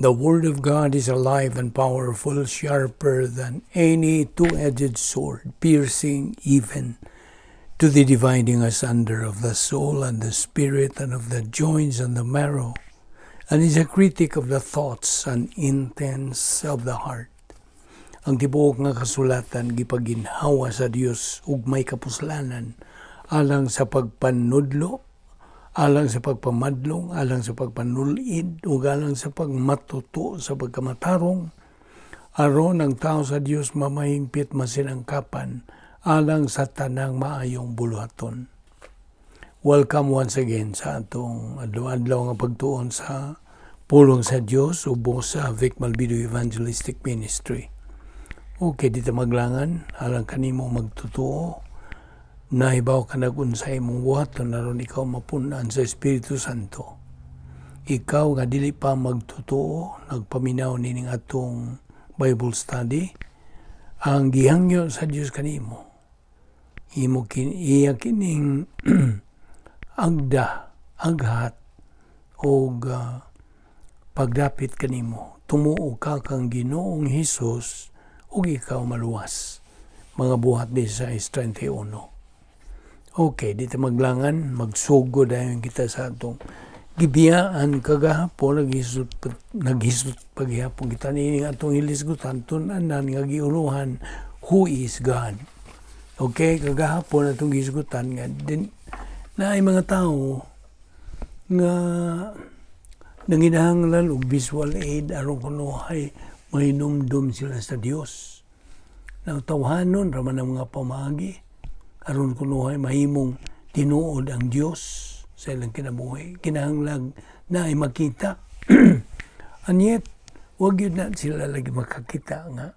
The Word of God is alive and powerful, sharper than any two-edged sword, piercing even to the dividing asunder of the soul and the spirit and of the joints and the marrow, and is a critic of the thoughts and intents of the heart. Ang tibuok nga kasulatan gipaginhawa sa Dios ug may kapuslanan alang sa pagpanudlo, alang sa pagpamadlong, alang sa pagpanulid, ug alang sa pagmatuto sa pagkamatarong, aron ang tao sa Dios mamahingpit, masinangkapan alang sa tanang maayong buluhaton. Welcome once again sa atong adlaw-adlaw nga pagtuon sa pulong sa Dios ubos sa Vic Malvido Evangelistic Ministry. Okay, dito maglangan, alang kanimo magtutuo, nahibaw ka nag unsa imong buhaton aron ikaw mapunan sa Espiritu Santo. Ikaw nga dili pa magtutuo, nagpaminaw nining atong Bible study, ang gihangyo sa Dios kanimo, imo kin iya kining agda, aghat og pagdapit kanimo. Tumuo ka kang Ginoong Hesus ug ikaw maluwas. Mga Buhat 16:31. Okay, dito maglangan, magsugod dayon kita sa atong gibiyaan kagahapon. Naghisgot paghihapon kita nining atong hilisgutan tun-anan nga giuluhan "Who is God?" Okay, kagahapon atong gihisgutan nga din na ay mga tao nga nanginahanglan og visual aid aron kunohay mahinumdum sila sa Dios. Now, tawhanon raman ang mga pamaagi aron kunuhay mahimong tinuod ang Dios sa ilang kinabuhi. Kinahanglan na ay makita. And yet, wag yun na sila lagi makakita nga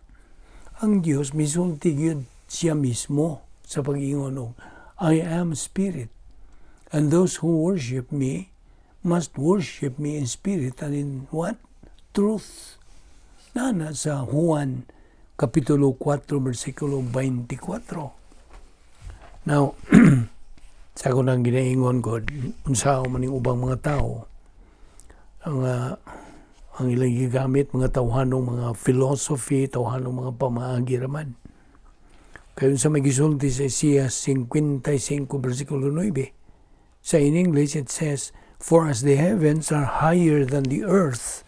ang Dios misulti gyud siya mismo sa pag-ingon og "I am spirit and those who worship me must worship me in spirit and in" what? Truth. Nana sa Juan Kapitulo 4 versikulo 24. Now, sa ako nang ginaingon ko, unsa man ning ubang mga tao, ang ilang gigamit mga tawhanong mga philosophy, tawhanong mga pamaagi raman. Kaya sa may gisulti sa Isaiah 55 versikulo 9, sa in English it says, "For as the heavens are higher than the earth,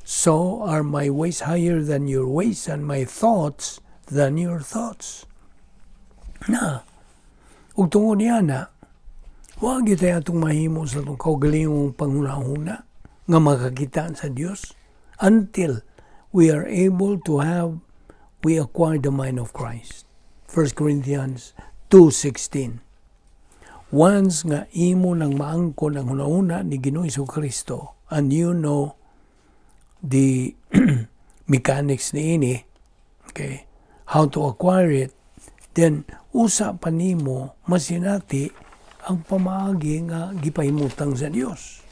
so are my ways higher than your ways and my thoughts than your thoughts." Na, ug tungod niya na, wag gyud tayo atong mahimo sa atong kaugalingong panghunahuna nga makakita sa Dios until we are able to have we acquire the mind of Christ. 1 Corinthians 2:16. Once nga imo nang maangkon ang hunahuna ni Ginoong Kristo and you know the mechanics niini, okay, how to acquire it, then usa pa nimo masinati ang pamaagi nga gipahimutang sa Dios.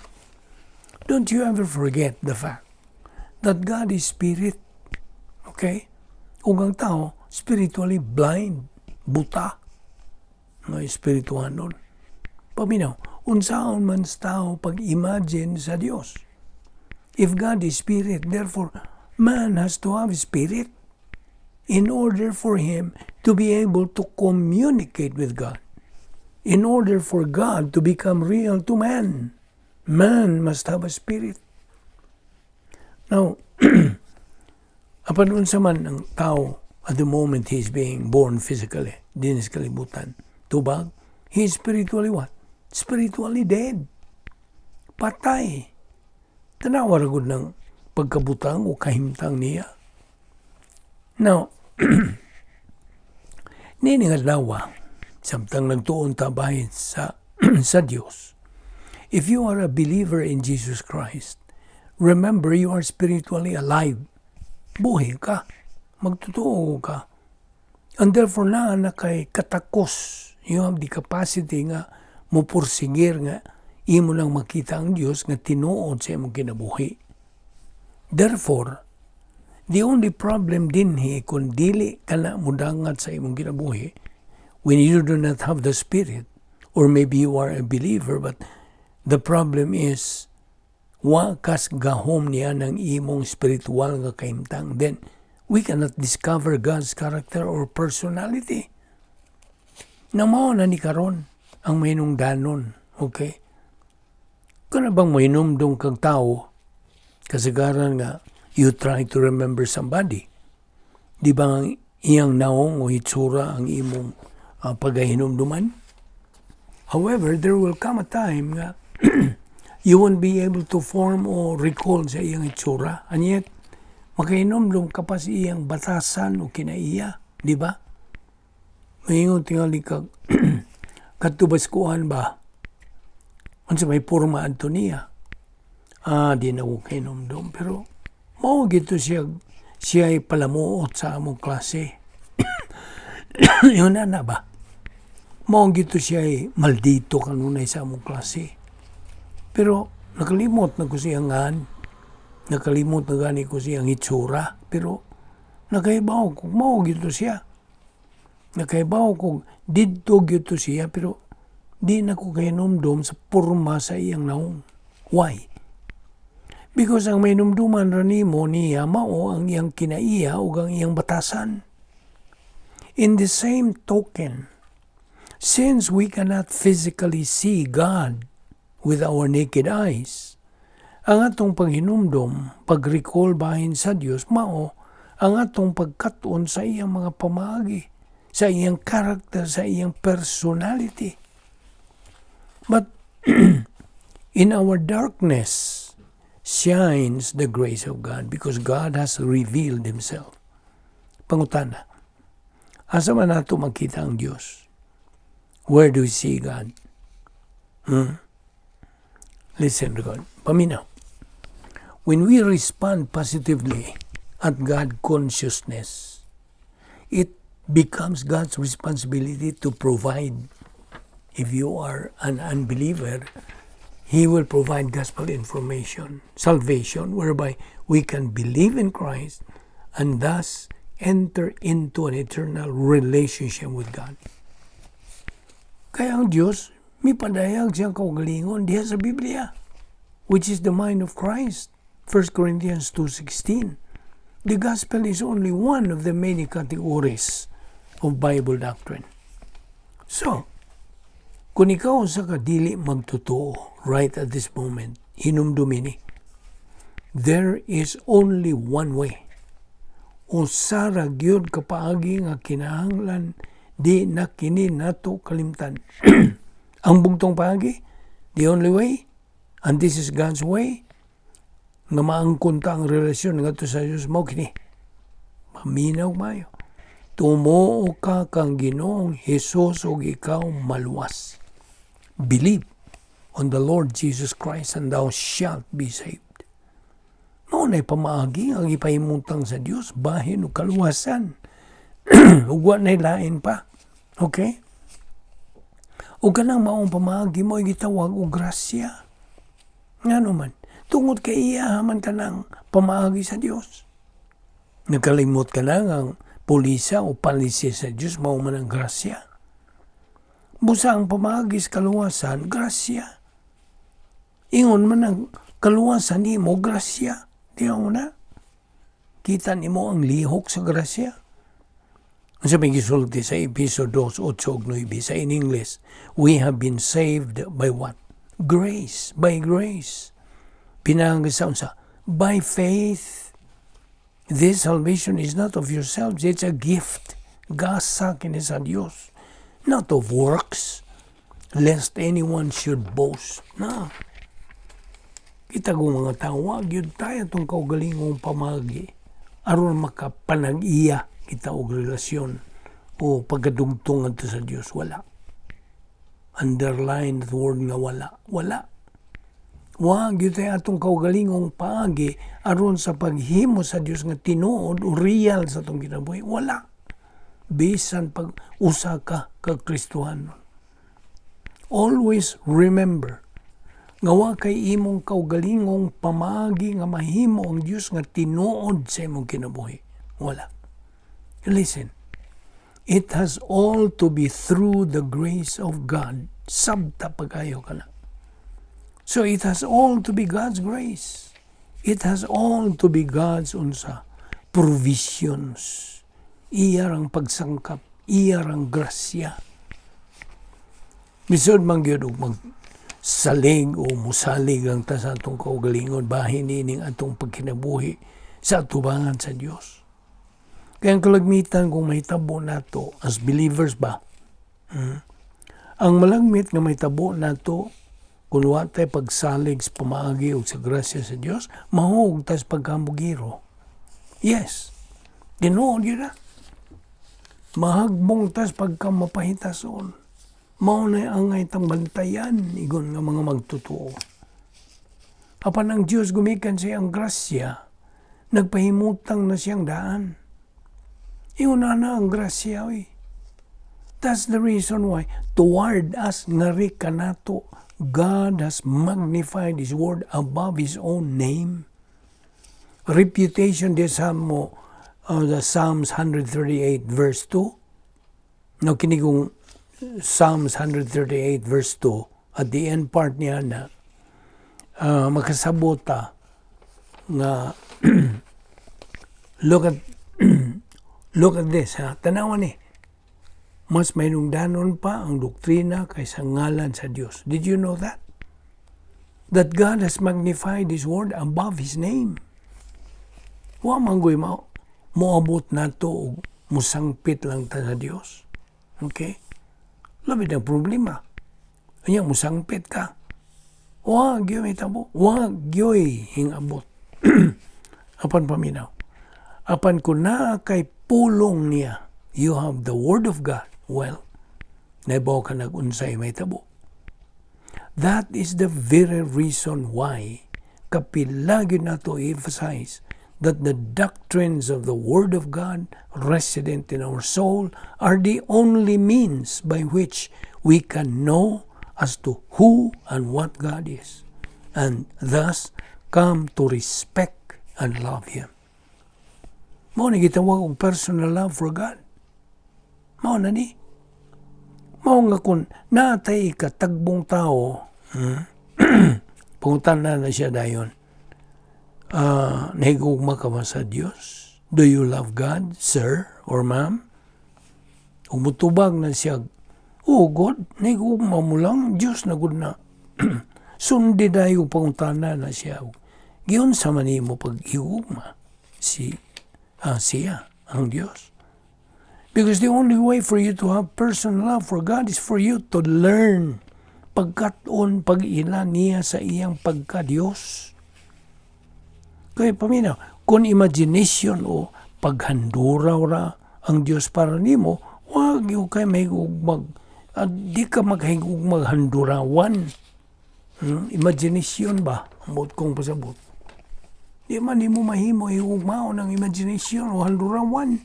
Don't you ever forget the fact that God is spirit. Okay? Ug ang tao spiritually blind, buta nga espirituhanon. Paminaw, unsaon man sa tao pag-imagine sa Dios? If God is spirit, therefore man has to have spirit in order for him to be able to communicate with God. In order for God to become real to man, man must have a spirit. Now, apan unsa man ang tao at the moment he is being born physically, dinhi sa kalibutan, tubag, he is spiritually what? Spiritually dead. Patay. Tanawa ra gud ng pagkabutang o kahimtang niya. Now, nining adlaw, samtang nagtuon ta bahin sa Dios. If you are a believer in Jesus Christ, remember you are spiritually alive. Buhi ka. Magtotoo ka. And therefore naa na kay katakos. You have the capacity nga mopursige nga imo lang makita ang Dios nga tinuod sa imong kinabuhi. Therefore, the only problem dinhi kung dili ka na mudangat sa imong kinabuhi, when you do not have the Spirit, or maybe you are a believer, but the problem is Wa kas gahom niya ng imong spiritual nga kahimtang, then we cannot discover God's character or personality. Na mao na ni karon ang mahinungdanon, okay? Kana bang mahinumdum kang tao, kasagaran nga you try to remember somebody. Di ba ang iyang naong o hitsura ang imong pagahinumduman? However, there will come a time nga you won't be able to form or recall sa iyang itsura. And yet, makahinumdum ka pa sa iyang batasan o kinaiya. Di ba? Maingon tingali ka, kadto ba kuan ba? Unsa may porma adto niya? Ah, di na ko kahinumdum. Pero, mao gito siya, siya ay palamuot sa among klase. Yun na na ba? Mao gito siya ay maldito kanunay sa among klase. Pero nakalimot na ko siyang ngan. Nakalimot na gani ko siyang itsura. Pero nakaibaw ko mao gito siya. Nakaibaw ko didto gito siya, pero di na ko kahinumdum sa porma sa iyang naong. Why? Because ang mahinumduman ra nimo niya mao ang iyang kinaiya ug ang iyang batasan. In the same token, since we cannot physically see God with our naked eyes, ang atong paghinumdom, pag-recall bahin sa Dios mao ang atong pagkat-on sa iyang mga pamaagi, sa iyang character, sa iyang personality. But in our darkness shines the grace of God because God has revealed Himself. Pangutana, asa man nato makita ang Dios? Where do we see God? Hmm? Listen to God. Paminaw. When we respond positively at God consciousness, it becomes God's responsibility to provide. If you are an unbeliever, He will provide gospel information, salvation, whereby we can believe in Christ and thus enter into an eternal relationship with God. Kaya ang Diyos, mipadayag siyang kaugalingon diha sa Biblia, which is the mind of Christ. 1 Corinthians 2.16. The gospel is only one of the many categories of Bible doctrine. So, kung ikaw sa kadili magtotoo right at this moment, hinumdumi ni, there is only one way. Usa ra gyud ka paagi nga kinahanglan di na kini nato kalimtan. Ang bugtong paagi, the only way, and this is God's way, nga maangkon ta ang relasyon ngadto sa Dios, mao kini. Paminaw mayo. Tumuo ka kang Ginoong Hesus ug ikaw maluwas. Believe on the Lord Jesus Christ and thou shalt be saved. Mao na'y pamaagi ang ipahimutang sa Dios bahin og kaluwasan. Ug wa na'y lain pa. Okay? Ug kanang maong pamaagi mo gitawag og grasya. Ngano man? Tungod kay iya man kanang pamaagi sa Dios. Nakalimot ka na ang pulisa o palisi sa Dios mao man ang grasya. Busa ang pamaagi sa kaluwasan, grasya. Ingon man ang kaluwasan nimo, grasya. Di mo na. Kita nimo ang lihok sa grasya. Unsa may gisulti sa Episo 2, 8 ug 9 sa in English, we have been saved by what? Grace, by grace. Pinaagi sa unsa? By faith. This salvation is not of yourselves, it's a gift. Gasa kini sa Dios. Not of works, lest anyone should boast. Na. Kita ko mga tao, wag yun tayo itong kaugalingong pamagi aron makapanag-iya kita og relasyon o pagkadugtong ngadto sa Dios. Wala. Underline the word nga wala. Wala. Wa gyud tayo atong kaugalingong paagi aron sa paghimo sa Dios nga tinuod o real sa atong kinabuhi. Wala. Bisan pag usa ka ka Kristohanon. Always remember nga wa kay imong kaugalingong pamaagi nga mahimo ang Dios nga tinuod sa imong kinabuhi. Wala. Listen. It has all to be through the grace of God. Sabta pag-ayo ka na. So it has all to be God's grace. It has all to be God's unsa provisions. Iya rang pagsangkap, iya rang grasya. Bisod man gyud og magsalig o musalig ang ta sa atong kaugalingon, bahin nining atong pagkinabuhi sa atubangan sa Dios. Kaya ang kalagmitan kung mahitabo nato as believers ba, ang malagmit nga mahitabo nato kung wa tay pagsalig sa pamaagi o sa grasya sa Dios, mahug tas pagkambugiro. Yes. Tinuod yun na. Mahagbong tas pagka mapahitason. Mao na angay tang bantayan igon nga mga magtotoo. Apan ang Dios, gumikan sa iyang grasya, nagpahimutang na siyang daan. Ingon na ang grasya, oy. That's the reason why toward us ngari kanato, God has magnified His word above His own name. Reputation di sa mo the Psalms 138 verse 2. No, kini kung Psalms 138 verse 2 at the end part niya na makasabot ta nga look at this, ha. Tanawan ni, mas mahinungdanon pa ang doktrina kaysa ngalan sa Dios. Did you know that? That God has magnified His word above His name. Wa man goy mao moabot nato og musangpit lang ta sa Dios. Okay? Labi ng problema. Anya musangpit ka. Wa gyoy tabo. Wa gyoy hingabot. Apan paminaw. Apan kung naa kay pulong niya, you have the word of God. Well, naibaw ka nag-unsay mahitabo. That is the very reason why kapila gyud nato emphasize that the doctrines of the Word of God resident in our soul are the only means by which we can know as to who and what God is, and thus come to respect and love Him. Mao ni gitawag og personal love for God. Mao na ni. Mao nga kung natay katagbong tao, pangutan na siya dayon. Nahigugma ka ba sa Dios? Do you love God, sir or ma'am? Ug mutubag na siya, "Oh God, nahigugma mo lang, Diyos na gud na." Sundi dayo pangutana na siya. Giunsa man nimo paghigugma siya, ang Diyos? Because the only way for you to have personal love for God is for you to learn pagkat-on, pag-ila niya sa iyang pagka-Diyos. Kaya paminaw, kung imagination o paghanduraw ra ang Diyos para nimo, wag yung kay may mag, di ka maghigugmag handurawan. Imagination ba? Ambot kong pasabot. Di man nimo mahimo higugmaon ang imagination o handurawan.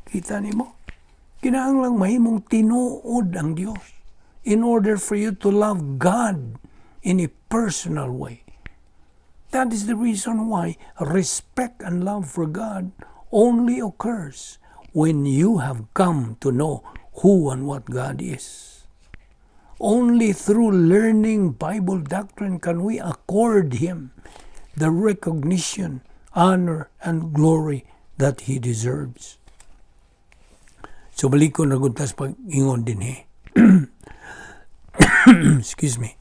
Kita nimo? Kinahanglang mahimong tinuod ang Dios in order for you to love God in a personal way. That is the reason why respect and love for God only occurs when you have come to know who and what God is. Only through learning Bible doctrine can we accord Him the recognition, honor, and glory that He deserves. So balik ko na tas pag-ingon din eh. Excuse me.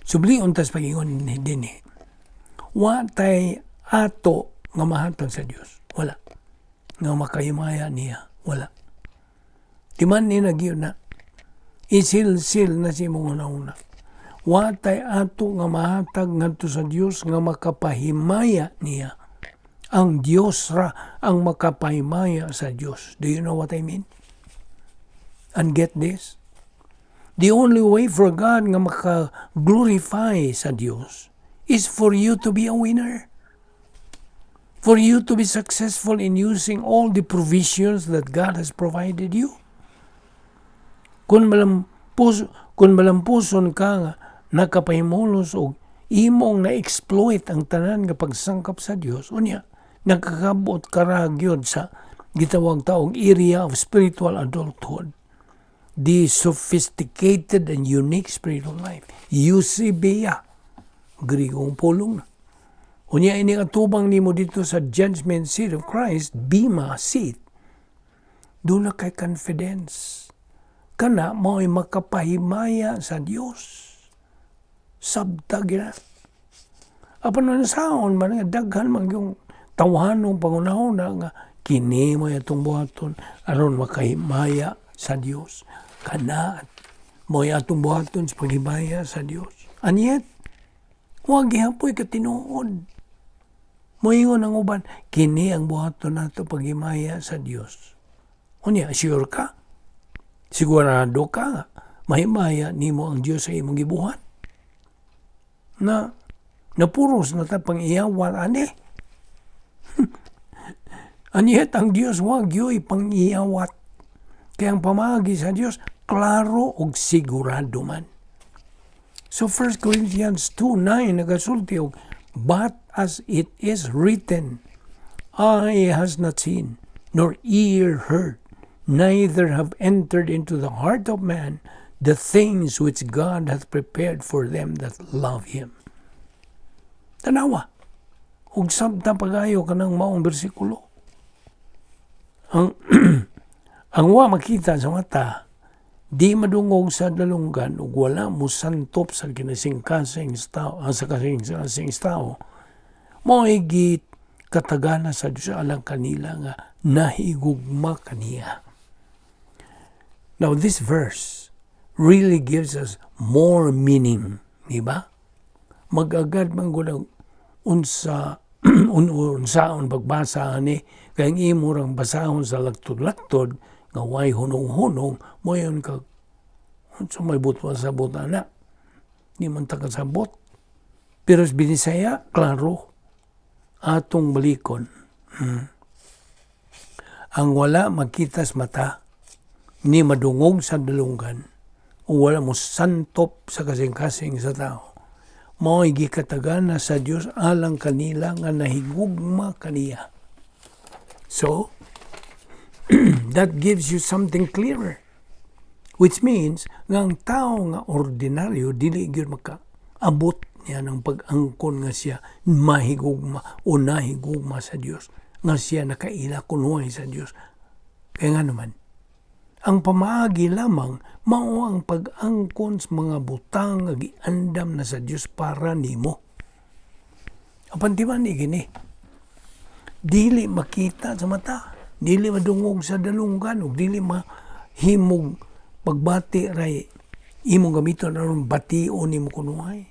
Sublion tas pag-ingon din eh. Wa tay ato nga mahatag sa Dios. Wala. Nga makahimaya niya. Wala. Timan ni na gyud na. Isilsil na si imong una. Wa tay ato nga mahatag ngadto sa Dios nga makapahimaya niya. Ang Dios ra ang makapahimaya sa Dios. Do you know what I mean? And get this? The only way for God nga maka-glorify sa Dios is for you to be a winner. For you to be successful in using all the provisions that God has provided you. Kung malampuson ka nga nakapahimulos og imong na-exploit ang tanan nga pagsangkap sa Dios, unya nakakabot ka ra gyud sa gitawag taong area of spiritual adulthood. The sophisticated and unique spiritual life. Eusebeia. Grigong pulong na. Unya ini atubang nimo dito sa judgment seat of Christ, bema seat. Duna kay confidence. Kana mao'y makapahimaya sa Dios. Sabta gina. Apan man saon man nga daghan man yung tawhanong pangunahon nga kini mo atong buhaton aron makahimaya sa Dios. Kana mo atong buhaton sa paghimaya sa Dios. And yet, wa gihapoy katinuod. Moingon ang uban, kini ang buhaton nato paghimaya sa Dios. Unya, sure ka? Sigurado ka nga mahimaya nimo ang Dios sa imong gibuhat? Na napuros na ta pang iyawat ani. And yet, ang Dios wa gyoy pang iyawat. Kaya ang pamagi sa Dios, klaro og sigurado man. So 1 Corinthians 2:9 nagasulti og, "But as it is written, eye has not seen, nor ear heard, neither have entered into the heart of man the things which God hath prepared for them that love Him." Tanawa. Ug sabta pagayo kanang maong bersikulo. Ang wa makita sa mata, di madungog sa dalunggan ug wala mo santop sa kinasingkasing sa tao, sa kasing tao, mao'y katagana sa Diyos alang kanila nga nahigugma kaniya. Now this verse really gives us more meaning, di ba? Mag-agad man gud unsa unsaon pagbasa ani kay ang imo rang basahon sa laktod-laktod nga way hunong-hunong, moingon ka, unsa may buot sa ana, di man ta kasabot. Pero sa Binisaya, klaro atong balikon. Ang wala makita sa mata ni madungog sa dalunggan o wala mo santop sa kasing-kasing sa tao, mao'y gikatagana sa Dios alang kanila nga nahigugma kaniya. So that gives you something clearer. Which means, nga ang tao nga ordinaryo, dili gyud makaabot niya ng pag-angkon nga siya mahigugma o nahigugma sa Dios, nga siya nakaila kunuhay sa Dios. Kaya nga naman, ang pamaagi lamang mao ang pag-angkon sa mga butang nga giandam na sa Dios para nimo. Apan di ba ni gini? Dili makita sa mata, dili madungog sa dalunggan, ug dili mahimog pagbati ray imong gamiton aron bation nimo kunuhay.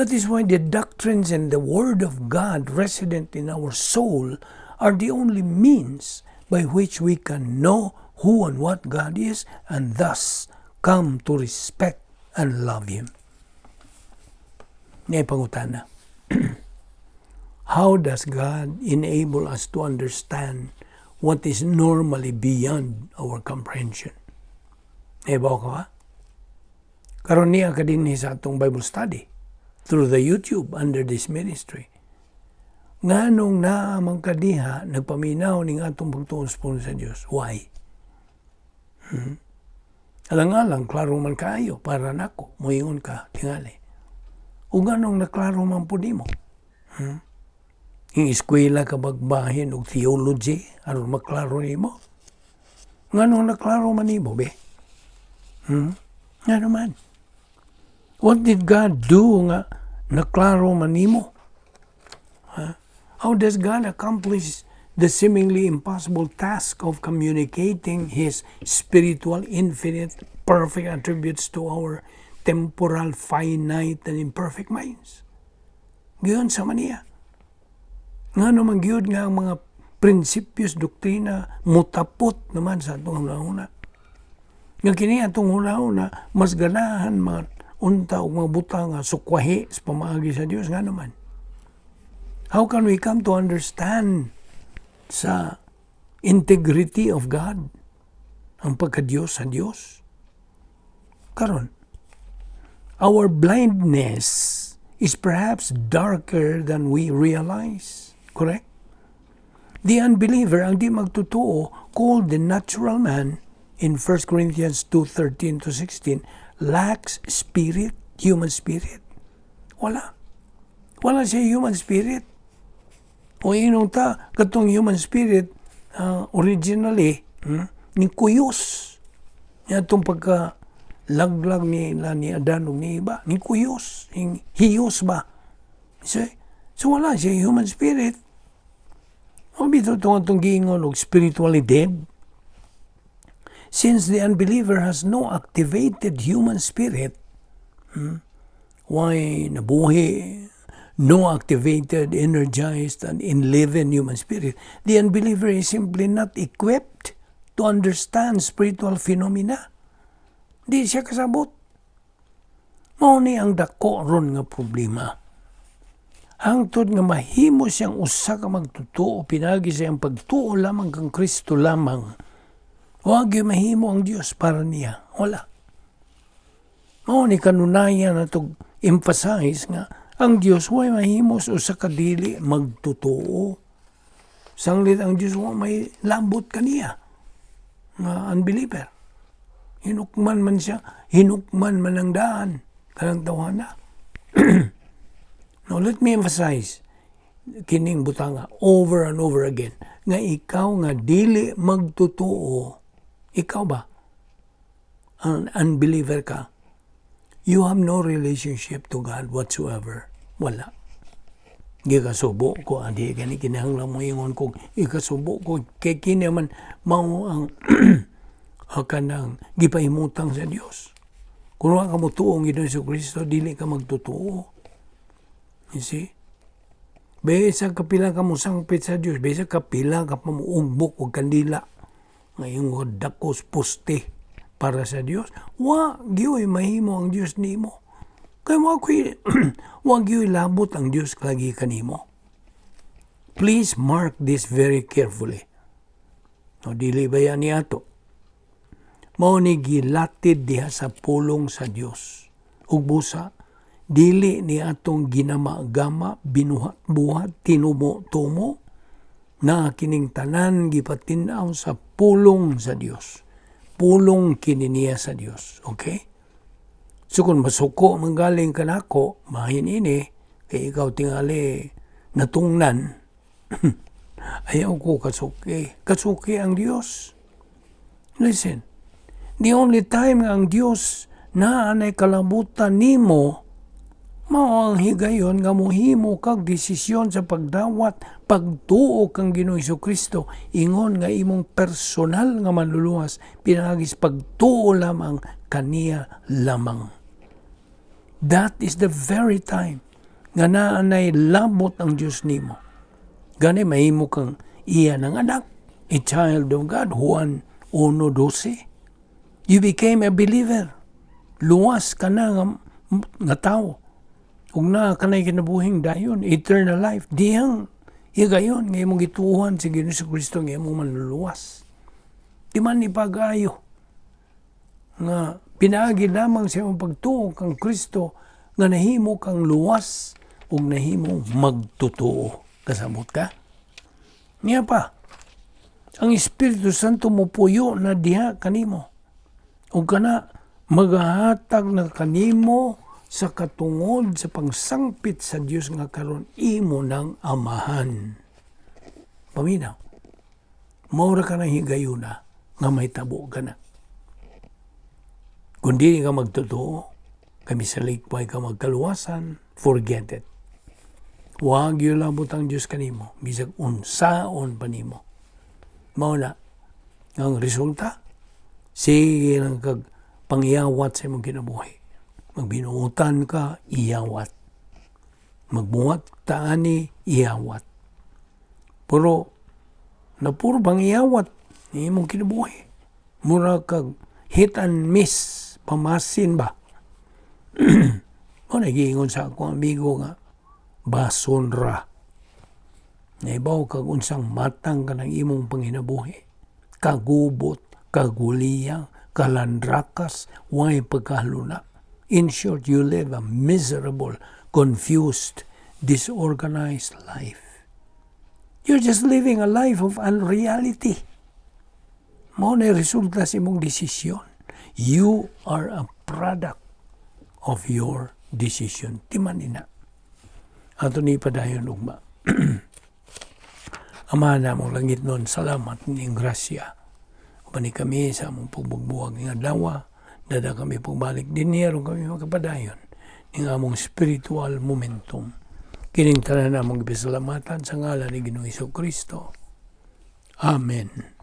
That is why the doctrines and the Word of God resident in our soul are the only means by which we can know who and what God is and thus come to respect and love Him. Ngay pangutana. How does God enable us to understand what is normally beyond our comprehension? Nahibaw ka ba? Karon niya ka din sa atong Bible study through the YouTube under this ministry. Nganong naa man ka diha nagpaminaw ning atong pagtuon sa pulong sa Dios? Why? Alang-alang, klaro man kaayo para nako, moingon ka, tingali. Ug nganong naklaro man pud nimo? Ing eskwela ka magbahin og theology aron maklaro nimo? Nganong naklaro man nimo, be? Nga naman. What did God do nga naklaro man nimo? Huh? How does God accomplish the seemingly impossible task of communicating His spiritual, infinite, perfect attributes to our temporal, finite, and imperfect minds? Giunsa man niya? Nga naman gyud nga ang mga prinsipyos, doktrina, mutapot naman sa atong hunahuna. Nga kini atong hunahuna, mas ganahan mga unta og mga butang nga sukwahi sa pamaagi sa Dios, nga naman. How can we come to understand sa integrity of God, ang pagka-Diyos sa Diyos? Karon, our blindness is perhaps darker than we realize. Correct? The unbeliever, ang di magtotoo, called the natural man, in 1 Corinthians 2:13 to 16 lacks spirit, human spirit. Wala. Wala siya human spirit. O inong ta, katong human spirit, originally, ni kuyos. Itong pagka laglag ni ni Adan ug ni Eva, ni kuyos, ni hiyos ba? See? So wala siya human spirit. O bitaw itong atong giingon og spiritually dead. Since the unbeliever has no activated human spirit, why nabuhi, no activated, energized, and enlivened human spirit, the unbeliever is simply not equipped to understand spiritual phenomena. Di siya kasabot. Mao ni ang dako ron nga problema. Hangtod nga mahimo siyang usa ka magtotoo pinaagi sa iyang pagtuo lamang kang Kristo lamang. Wa gyud mahimo ang Dios para niya. Wala. Mao ni kanunayan natong emphasize nga ang Dios way mahimo sa usa ka dili magtotoo. Sanglit ang Dios wa may lambot kaniya nga unbeliever. Hinukman man siya, hinukman man ang daan kanang tawhana. Now let me emphasize kining butanga over and over again nga ikaw nga dili magtotoo, ikaw ba an unbeliever ka, you have no relationship to God whatsoever. Wala. Gikasubo ko adi gani kinahanglan mo ingon ko ikasubo ko kay kini man mao ang kanang gipahimutang sa Dios. Kung wa ka motuo ang Ginoong Kristo, dili ka magtotoo. You see? Bisan kapila ka mosangpit sa Dios, bisan kapila ka pa muugbok og kandila ngayong dakos poste para sa Dios, wa gyoy mahimo ang Dios nimo. Kay wa gyoy labot ang Dios lagi kanimo. Please mark this very carefully. No, dili ba yan ni ato? Mao ni gilatid diha sa pulong sa Dios. Ug busa, dili ni atong ginama-gama, binuhat-buhat, tinumo-tumo, na kining tanan gipatin-aw sa pulong sa Dios. Pulong kini niya sa Dios. Okay? So kung masuko manggaling kanako, mahin ini, kay ikaw tingali natungnan, ayaw ko kasuki. Kasuki ang Dios. Listen, the only time nga ang Dios naa nay kalabutan nimo, mao ang higayon nga mohimo kag desisyon sa pagdawat, pagtuo kang Ginoong Kristo ingon nga imong personal nga manluluwas pinaagi sa pagtuo lamang kaniya lamang. That is the very time nga naa nay labot ang Dios nimo. Gani mahimo kang iya ng anak, a child of God, Juan 1:12. You became a believer. Luwas ka na nga tao. Ug naa ka na'y kinabuhing dayon, eternal life. Dihang higayon nga imong gituohan si Ginoong Kristo nga imong manluluwas. Di man ipagayo nga pinaagi lamang sa imong pagtuo kang Kristo nga nahimo kang luwas ug nahimo magtotoo. Kasabot ka? Niya pa, ang Espiritu Santo mo puyo na diha kanimo. Ug kana magahatag na kanimo sa katungod sa pangsangpit sa Dios nga karon imo ng amahan. Paminaw. Mao ra ka ng higayuna nga mahitabo ka na. Kung di ka magtotoo, kami sa likway ka magkaluwasan, forget it. Wag gyud labot ang Diyos kanimo, bisag unsaon pa nimo. Mao na, ang resulta, sige lang kag pangyawat sa imong kinabuhi. Magbinuutan ka, iyawat. Magbuhat taani, iyawat. Pero, na puro bang iyawat imong kinabuhi. Mura kag hit and miss, pamasin ba? Mo nagiingon sa akong amigo nga, bason ra. Naibaw kag unsang matang ka ng imong panginabuhi. Kagubot, kaguliyang, kalandrakas, way pagkahaluna. In short, you live a miserable, confused, disorganized life. You're just living a life of unreality. Mao na resulta sa imong desisyon. You are a product of your decision. Timan ina. Ato ni padayon ugma. Ama namong langitnon, salamat ning grasya. Uban ni kami sa among pagbubuwag ng adlaw, dada kami pagbalik dinhi aron kami makapadayon ning among spiritual momentum. Kining tanan among gipasalamatan sa ngalan ni Ginoong Kristo. Amen.